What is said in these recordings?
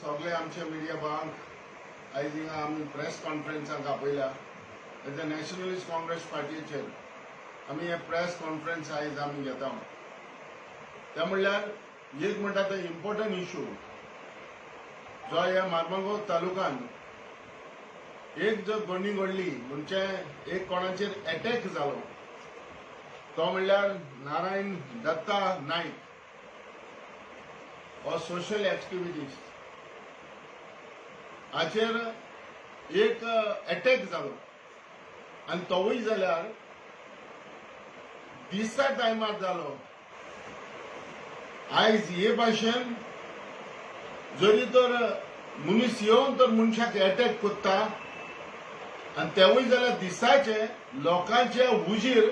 सगळे आमचे मिडिया भावांक आयज हिंगा आमी प्रेस कॉन्फरन्साक आपयल्या. एज अ नॅशनलिस्ट काँग्रेस पार्टीचेर आमी हे प्रेस कॉन्फरन्स आयज आमी घेता. ते म्हणल्यार एक म्हणटा ते इम्पॉर्टंट इशू जो ह्या मार्मागोव तालुकान एक जो घडणी घडली, म्हणजे एक कोणाचेर एटॅक जालो, तो म्हणल्यार नारायण दत्ता नायक हो सोशल एक्टिविटीस्ट, हाचेर एक एटॅक जालो आनी तोवूय जाल्यार दिसा टायमार जालो. आयज हे भाशेन जरी तर मनीस येवन तर मनशाक एटॅक करता आनी तेवूय जाल्यार दिसाचे लोकांचे हुजीर,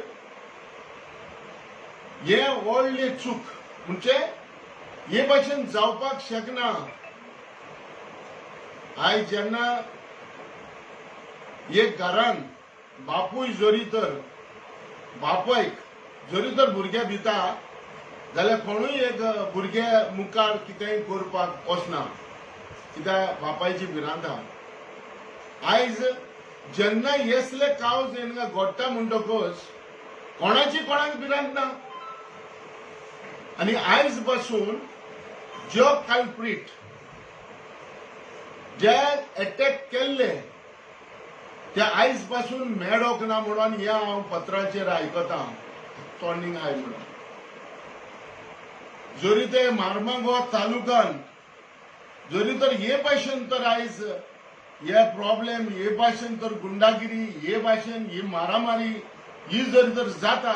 हे व्हडली चूक. म्हणजे हे भाशेन जावपाक शकना. आयज जेन्ना एक घरान बापूय जरी तर बापायक जरी तर भुरगे भिता जाल्यार कोणूय एक भुरगे मुखार कितेंय करपाक वचना, कित्याक बापायची भिरांत आहा. आयज जेन्ना येसले कावज हिंगा घडटा म्हणटकच कोणाची कोणाक भिरांत ना. आनी आयज पासून ज्यो कल्प्रीट जे एटॅक केल्ले ते आयज पासून मेळोंक ना म्हणून हे हांव पत्राचेर आयकता. टॉर्निंग आय म्हणून जरी ते मार्मागोवा तालुकान जरी तर हे भाशेन तर आयज हे प्रॉब्लेम, हे भाशेन तर गुंडागिरी, हे भाशेन ही मारामारी ही जरी तर जाता,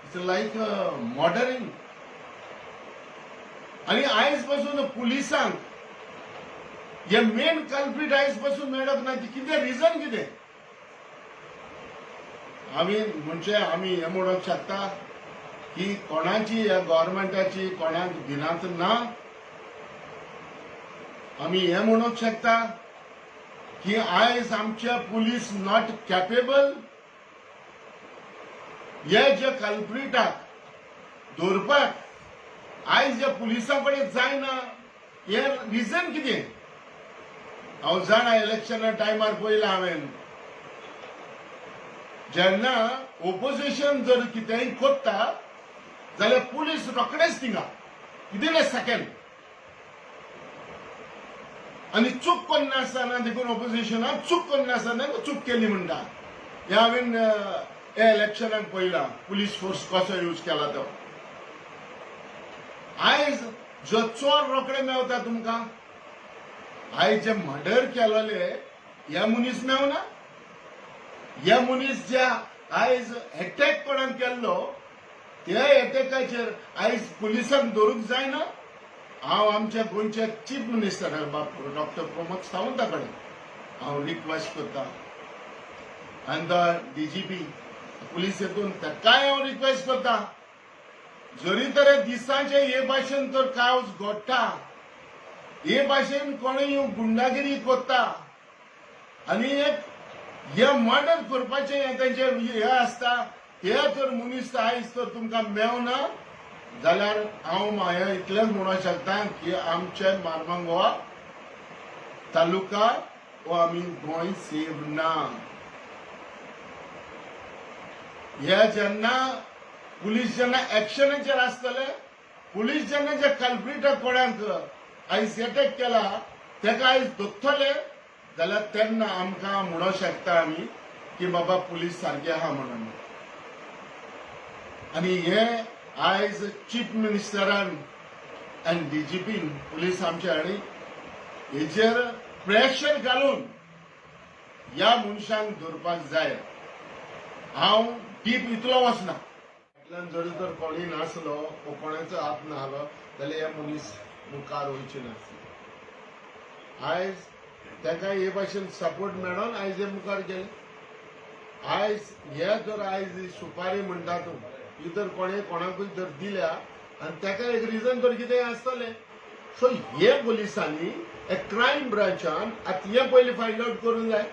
it's like मर्डरिंग. आनी आयज पासून पुलिसांक हे मेन कल्प्रीट आयज पासून मेळप ना, ती कितें रिजन कितें? आमी म्हणजे आमी हें म्हणूंक शकता की कोणाची ह्या गव्हर्मेंटाची कोणाक भिरांत ना. आमी हें म्हणूंक शकता की आयज आमचे पुलीस not capable हे जे कल्प्रिटाक धरपाक आयज ज्या पुलिसां कडेन जायना, हे रिजन कितें? हांव जाणा, इलेक्शना टायमार पळयलां हांवें, जेन्ना ओपोजिशन जर कितेंय कोत्ता जाल्यार पुलीस रोखडेच थिंगा विदीन अ सेकंड आनी चूक करनासतना, देखून ओपोजिशनान चूक करनासतना चूक केली म्हणटा. हें हांवें हे इलेक्शनाक पळयलां, पुलीस फोर्स कसो यूज केला तो. आयज जो चोर रोखडे मेवता तुमकां. आयज जे मर्डर केलेले हे मनीस मेवना. हे मनीस जे आयज एटॅक कोणाक केल्लो, त्या एटॅकाचेर आयज पुलिसांक धरूंक जायना. हांव आमच्या गोंयच्या चीफ मिनिस्टर बाब डॉक्टर प्रमोद सावंता कडेन हांव रिक्वेस्ट करता आनी the DGP police हेतून ताकाय हांव रिक्वेस्ट करता, जरी तर दिसाचे हे भाशेन तर कावज घडटा, हे भाशेन कोणूय गुंडागिरी करता आनी एक हे मर्डर करपाचें हें तेंचे हे आसता, ते जर मनीस आयज तर तुमकां मेवना जाल्यार हांव म्हाया इतलेंच म्हणूंक शकता की आमचे मार्मागोवा तालुका वो आमी गोंय सेव ना. हे जेन्ना पुलीस जेन्ना एक्शनाचेर आसतले, पुलीस जेन्ना जे कल्प्रिटाक कोणाक आयज एटॅक केला तेका आयज दोत्तले जाल्यार तेन्ना आमकां म्हणूंक शकता आमी की बाबा पुलीस सारके आहा म्हणून. आनी हे आयज चीफ मिनिस्टरान आनी डीजीपीन पुलीस आमच्या हांणी हेचेर प्रेशर घालून ह्या मनशांक धरपाक जाय. हांव डीप इतलो वचना. फाटल्यान जरी तर कोणूय नासलो वो कोणाचो हात नासलो जाल्यार हे मनीस मुखार वयचे नासले. आयज ताका हे भाशेन सपोर्ट मेळोन आयज हे मुखार गेले. आयज हे जर आयज ही सुपारी म्हणटा तूं, ही जर कोणे कोणाकूय जर दिल्या आनी ताका एक रिजन तर कितें आसतलें. सो हे पुलिसांनी एक क्रायम ब्रांचान आतां हें पयलीं फायंड आवट करूंक जाय,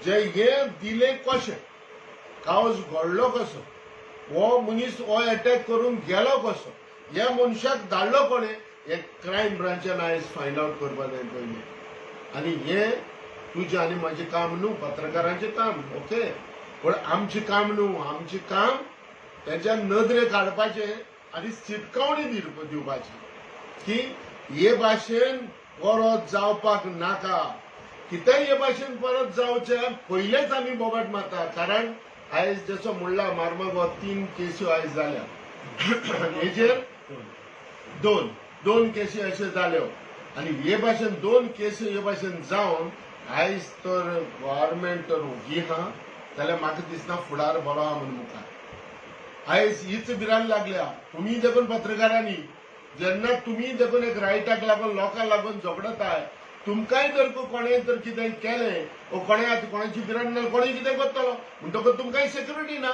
जे हे दिले कशें, कावज घडलो कसो, हो मनीस हो एटॅक करून गेलो कसो, ह्या मनशाक धाडलो कोणे. हे क्रायम ब्रांचान आयज फायंड आवट करपा जाय पयलीं. आनी हें तुजें आनी म्हाजें काम न्हू, पत्रकारांचें काम, ओके, पूण आमचें काम न्हू. आमचें काम तेच्या नदरे काडपाचें आनी शिटकावणी दिवपाची की हे भाशेन परत जावपाक नाका. कितेंय हे भाशेन परत जावचें पयलेच आमी बोबाट मारता, कारण आयज जसो म्हणला मार्मागो, तीन केस्यो आयज जाल्या हेजेर, दोन दोन केसी अशे जाल्यो. आनी हे भाशेन दोन केसी हे भाशेन जावन आयज तर गव्हर्मेंट तर ओगी आहा जाल्यार म्हाका दिसना फुडार बरो आहा म्हणून मुखार. आयज हीच भिरांत लागल्या. तुमी देखून पत्रकारांनी, जेन्ना तुमी देखून एक रायटाक लागून, लोकांक लागून झगडताय, तुमकांय जर कोणें तर कितें केलें वो कोणें आतां कोणाची भिरांत ना, कोणें कितें करतलो म्हणटकच तुमकांय सेक्युरिटी ना.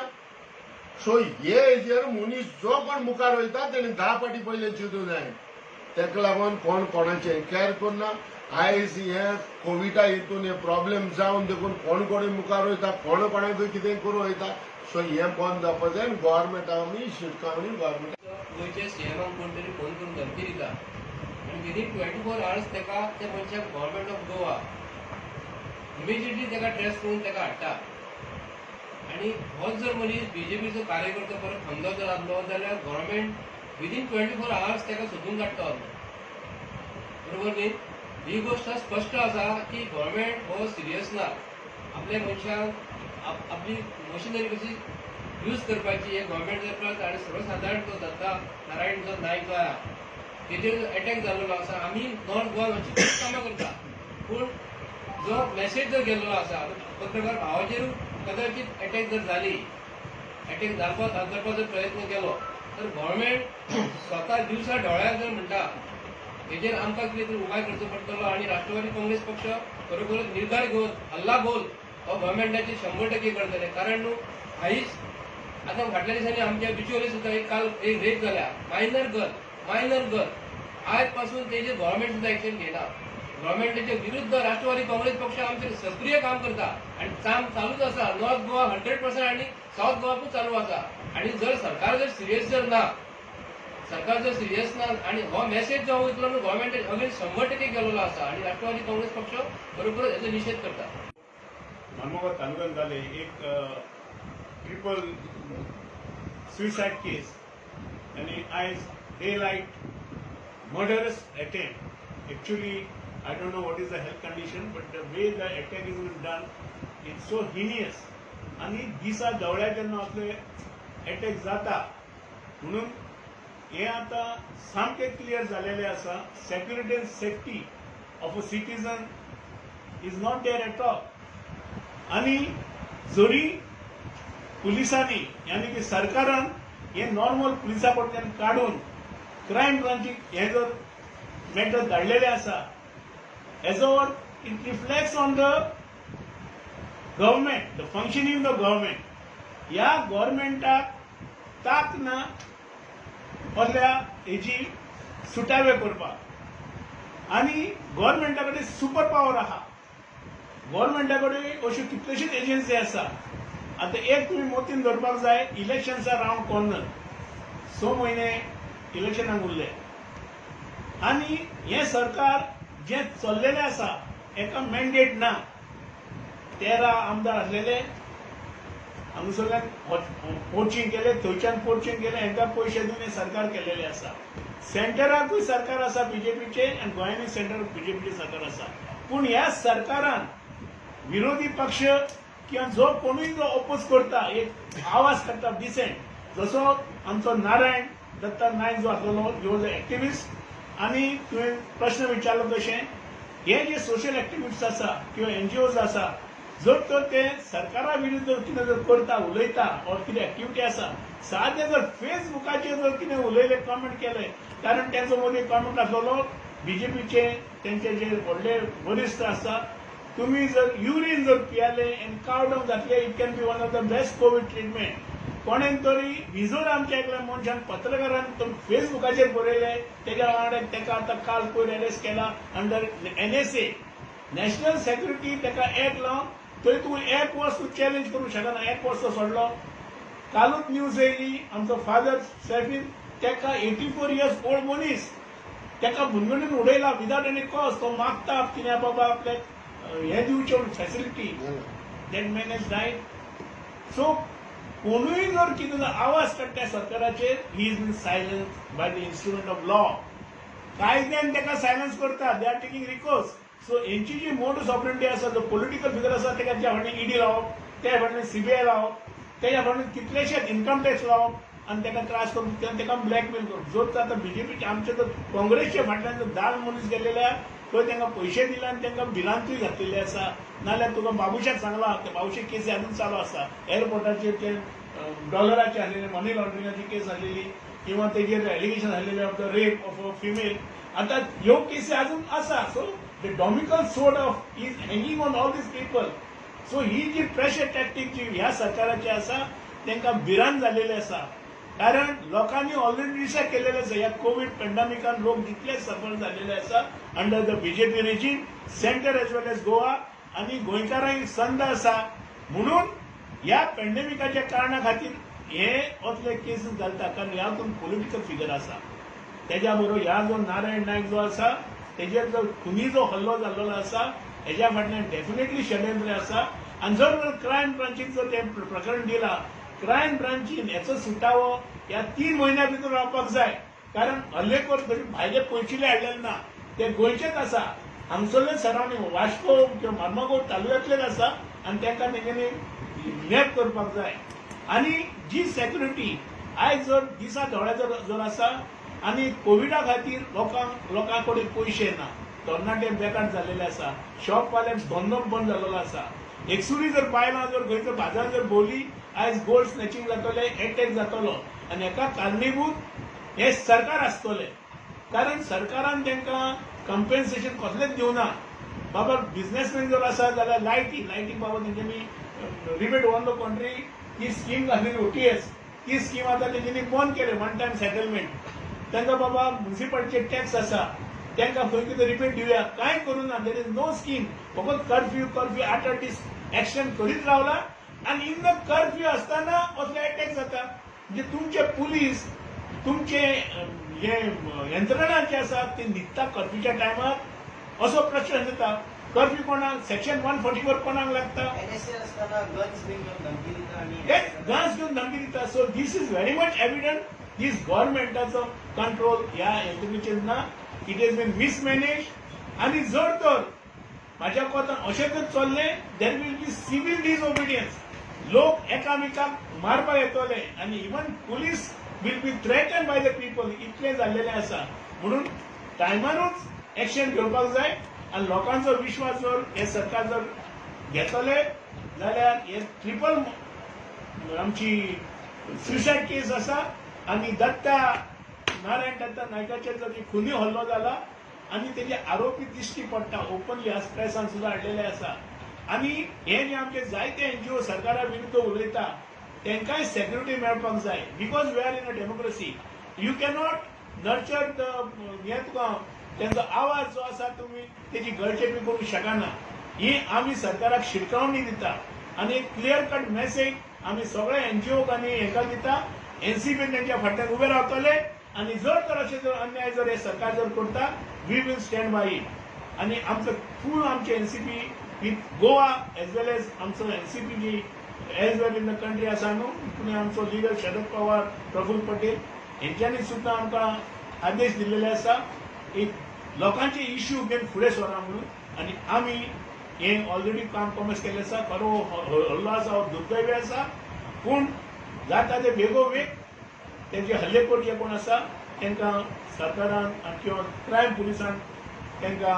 सो हे हेजेर मनीस जो कोण मुखार वयता तेणे 10 फाटी पयलें चिंतूंक जाय. ताका लागून कोण कोणाचें केअर करना. आयज हे कोविडा हितून हे प्रॉब्लेम जावन देखून कोण कोणी मुखार वयता, कोण कोणाकूय कितें करूं वयता. सो हें बंद जावपा जाय आनी गोवोरमेंटा आमी शिटकावणी गोवोरमेंट गोंयच्या सीएमाक कोण तरी फोन करून धमकी दिता आनी विदीन 24 आवर्स ताका, त्या मनशाक, गव्हर्मेंट ऑफ गोवा इमिजिएटली ताका ट्रेस करून ताका हाडटा. आनी होच जर मनीस बीजेपीचो कार्यकर्तो परत खंदो जर आसलो जाल्यार गव्हर्मेंट विदीन 24 आवर्स ताका सोदून काडटा. बरोबर न्ही? ही गोश्ट स्पश्ट आसा की गव्हर्मेंट हो सिरियस ना. आपल्या मनशांक आपली मशिनरी कशी यूज करपाची हे गव्हर्मेंट जर कळत. आनी सर्वसादारण तो दत्ता नारायण जो नायक जो आहा तेजेर अटॅक जाल्लो आसा. आमी नॉर्थ गोवा मातशी खूब कामां करता, पूण जो मेसेज जर गेल्लो आसा पत्रकार भावाचेर, कदाचित अटॅक जर जाली, अटॅक जावपाक करपाचो प्रयत्न केलो तर गव्हर्मेंट स्वता दिवसा ढवळ्याक जर म्हणटा, हेजेर आमकां कितें तरी उपाय करचो पडटलो. आनी राष्ट्रवादी काँग्रेस पक्ष खरोखरच निर्धार घेवन हल्ला बोल हो गव्हर्मेंटाचेर 100% करतले. कारण न्हू आयज आतां फाटल्या दिसांनी आमच्या बिचोले सुद्दां एक काल एक रेप जाल्या, मायनर गर्ल, मायनर गर्ल. आयज पासून तेजेर गव्हर्मेंट सुद्दां एक्शन घेना. गव्हर्मेंटाच्या विरुद्ध राष्ट्रवादी काँग्रेस पक्ष आमचे सक्रीय काम करता आनी काम चालूच आसा. नॉर्थ गोवा 100% आनी सावथ गोवा चालू आसा. आनी जर सरकार जर सिरियस जर ना, सरकार जर सिरियस ना आनी हो मेसेज जो वयतलो न्हू गव्हर्मेंट अगेन्स्ट 100% गेलेलो आसा आनी राष्ट्रवादी काँग्रेस पक्ष बरोबरच हेचो निशेध करता. मार्मगोवा तालुक्यात जाले एक ट्रिपल सुसायड केस आनी आयज day light murderous attempt. Actually, I don't know what is the health condition, but the way the attack is done, it's so heinous. आनी दिसा ढवळ्या जेन्ना असले अटॅक जाता म्हणून हे आतां सामकें क्लियर जालेलें आसा, security and safety of a citizen is not there at all. आनी जरी पुलिसांनी यानी की सरकारान हे नॉर्मल पुलिसा कडल्यान काडून क्रायम ब्रांचीक हे जर मॅटर धाडलेले आसा, हेजो अर्थ it reflects on the government, the functioning the government. ह्या गव्हर्मेंटाक ताक ना असल्या हेजी सुटावे करपाक. आनी गव्हर्मेंटा कडेन सुपर पावर आहा. गव्हर्मेंटा कडेन अश्यो कितल्योश्योच एजन्सी आसा. आतां एक तुमी मतीन दवरपाक जाय, इलेक्शन्स are round corner. 6 म्हयने इलेक्शनाक उरले आनी हें सरकार जें चल्लेलें आसा हेका मॅन्डेट ना. 13 आमदार आसलेले, हांगासरल्यान पोचिंग केले, थंयच्यान पोचिंग केले, हांकां पयशे दिवन हें सरकार केलेलें आसा. सेंटराकूय सरकार आसा बीजेपीचे आनी गोंयांनी सेंटर बीजेपीचें सरकार आसा. पूण ह्या सरकारान विरोधी पक्ष किंवा जो कोणूय जो ओपोज करता, एक आवाज करता डिसेंट, जसो आमचो नारायण दत्ता नायक जो आसलेलो, he was a activist. आनी तुवें प्रश्न विचारलो तशें हे जे सोशल एक्टिविस्ट आसा किंवा एनजीओज आसा, जर तर ते सरकारा विरुद्ध कितें जर करता, उलयता ऑर कितें एक्टिविटी आसा, सादें जर फेसबुकाचेर जर कितें उलयले, कॉमेंट केले, कारण तेंचो मदीं कॉमेंट आसलेलो बीजेपीचे तेंचे जे व्हडले वरिश्ठ आसा, तुम्ही जर युरीन जर पियाले आनी काव घातले, it can be one of the best Covid treatment. कोणेन तरी मिझोरामच्या एकल्या मनशान, पत्रकारान तो फेसबुकाचेर बरयले, तेज्या वांगडा तेका आतां काल पयर अरेस्ट केला अंडर एनएसए, नॅशनल सेक्युरिटी. तेका एक्ट लावन थंय तूं एक वर्स तूं चॅलेंज करूंक शकना. एक वर्स तो सोडलो. कालूच न्यूज येयली, आमचो फादर सेफीन, तेका 84 इयर्स ओल्ड मनीस, ताका बुनगणीन उडयला विदाउट एनी कॉज. तो मागता कितें बाबा आपल्याक हें दिवचें facility. That man has died. So कोणूय जर कितें जर आवाज काडटा सरकाराचेर, he is been silence by the instrument of law. कायद्यान ताका सायलन्स करता. They are taking recourse. So हेंची जी मोडस ऑपरेंडी आसा, जो पॉलिटिकल फिगर आसा, ताका ज्या फाटल्यान ईडी लावप, त्या फाटल्यान सीबीआय लावप, तेच्या फाटल्यान कितलेशेच इन्कम टॅक्स लावप आनी ताका त्रास करून ताका ब्लॅकमेल करप. जो तर आतां बीजेपीचे आमचे तर काँग्रेसच्या फाटल्यान जो दाल मनीस गेल्लेले आहा थंय तांकां पयशे दिले आनी तांकां भिरांतूय घातलेली आसा. नाल्यार तुका बाबुशाक सांगला, ते बाबुशे केसी अजून चालू आसा. एअरपोर्टाचेर ते डॉलराचे आसलेले, मनी लॉन्ड्रिंगाची केस आसलेली किंवा तेजेर एलिगेशन आसलेले of the rape of a female. आता ह्यो केसी अजून आसा. So the Damocles sword of is hanging on all these people. So he ji pressure tactic जी ह्या सरकाराची आसा, तांकां भिरांत जाल्लेली आसा, कारण लोकांनी ऑलरेडी डिसायड केलेले आसा. ह्या कोवीड पेंडेमिकान लोक जितले सफर जाल्लेले आसा under the BJP regime, centre as well as Goa, आनी गोंयकारांक संद आसा म्हणून ह्या पेंडेमिकाच्या कारणा खातीर हे असले केसीस घालता, कारण ह्या पॉलिटिकल फिगर आसा. तेज्या बरोबर ह्या जो नारायण नायक जो आसा, तेजेर जो खुनी जो हल्लो जाल्लो आसा, हेज्या फाटल्यान डेफिनेटली षडयंत्र आसा. आनी जर क्रायम ब्रांचीक जर तें प्रकरण दिला, क्रायम ब्रांचीन हेचो सुटावो ह्या 3 म्हयन्या भितर रावपाक जाय, कारण हल्लेखोर खंय भायले पयशिले हाडलेले ना, ते गोंयचेच आसा, हांगसरले सरावंडींग वास्को किंवा मार्मागोव तालुक्यांतलेच आसा आनी तांकां तेंच्यांनी नॅब करपाक जाय. आनी जी सेक्युरिटी आयज जर दिसा दोळ्या जर आसा आनी कोविडा खातीर लोकांक लोकां कडेन पयशे ना, तरणाटे बेकार जाल्लेले आसा, शॉपवाल्यांक धंदो बंद जाल्लो आसा. एकसुरी जर बायलां जर खंयच्या बाजारान जर भोवली, आयज गोल्ड स्नॅचिंग जातले, एटॅक जातलो आनी हेका कारणीभूत हे सरकार आसतले, कारण सरकारान तांकां कंपेन्सेशन कसलेंच दिवना. बाबा बिझनेसमॅन जर आसा जाल्यार लायटी बाबा तेंच्यांनी rebate on the country he scheme घातलेली, ओटीएस, ती स्कीम आतां तेंच्यांनी बंद केले. वन टायम सेटलमेंट तांकां बाबा म्युन्सिपालिटीचे टॅक्स आसा, तांकां खंय कितें रिबेट दिवया, कांय करूं ना. There is no scheme. फकत कर्फ्यू कर्फ्यू, 8 8 दीस एक्शन करीत रावला आनी इन the curfew आसतना असले अटॅक जाता. म्हणजे तुमचे पुलीस, तुमचे हे यंत्रणा जी आसा ती न्हिदता कर्फ्यूच्या टायमार, असो प्रश्न येता. कर्फ्यू कोणाक, सेक्शन 144 कोणाक लागता? एनएसए असताना गन्स बीन घेवन धमकी दिता आणि गन्स घेवन धमकी दिता. So this is very much evident, this गव्हर्मेंटाचो कंट्रोल ह्या यंत्रणेचेर ना. It is been mismanage. आनी जर तर म्हाज्या कोतान अशें जर चल्लें, there will be civil disobedience. लोक एकामेकाक मारपाक येतले आनी even police will be threaten by the people. इतलें जाल्लेलें आसा. म्हणून टायमारूच एक्शन घेवपाक जाय आनी लोकांचो विश्वास जर हे सरकार जर घेतले जाल्यार हे ट्रिपल आमची सुसायड केस आसा आनी दत्ता नारायण दत्ता नायकाचेर जर खुनी हल्लो जाला आनी तेजे आरोपी दिश्टी पडटा ओपनली, आज प्रेसान सुद्दां हाडलेले आसा. आनी हे जे आमचे जायते एनजीओ सरकारा विरुद्ध उलयता, तांकांय सेक्युरिटी मेळपाक जाय, because we are in a democracy. You cannot nurture the हे तुका तेंचो आवाज जो आसा, तुमी तेजी गळचेपी करूंक शकना. ही आमी सरकाराक शिटकावणी दिता आनी एक क्लियर कट मेसेज आमी सगळे एनजीओक आनी हेका दिता. एनसीपी तेंच्या फाटल्यान उबे रावतले आनी जर तर अशें जर अन्याय जर हे सरकार जर करता, we will stand by it. आनी आमचो फूल आमचे NCP with Goa as well as आमचो NCP G as well in the country आसा न्हू, पुणे आमचो लिडर शरद पवार, प्रफुल्ल पटेल हेंच्यांनी सुद्दां आमकां आदेश दिल्लेले आसा, एक लोकांचे इश्यू घेवन फुडें सरा म्हणून. आनी आमी हे ऑलरेडी काम कॉमर्स केल्लें आसा. खरो हो हल्लो आसा, हो दुर्दैवी आसा, पूण जाता ते बेगोबेग तेजे हल्लेखोर जे कोण आसा तांकां सरकारान आनी किंवा क्रायम पुलिसान तांकां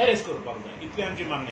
अरेस्ट करपाक जाय, इतली आमची मागणी.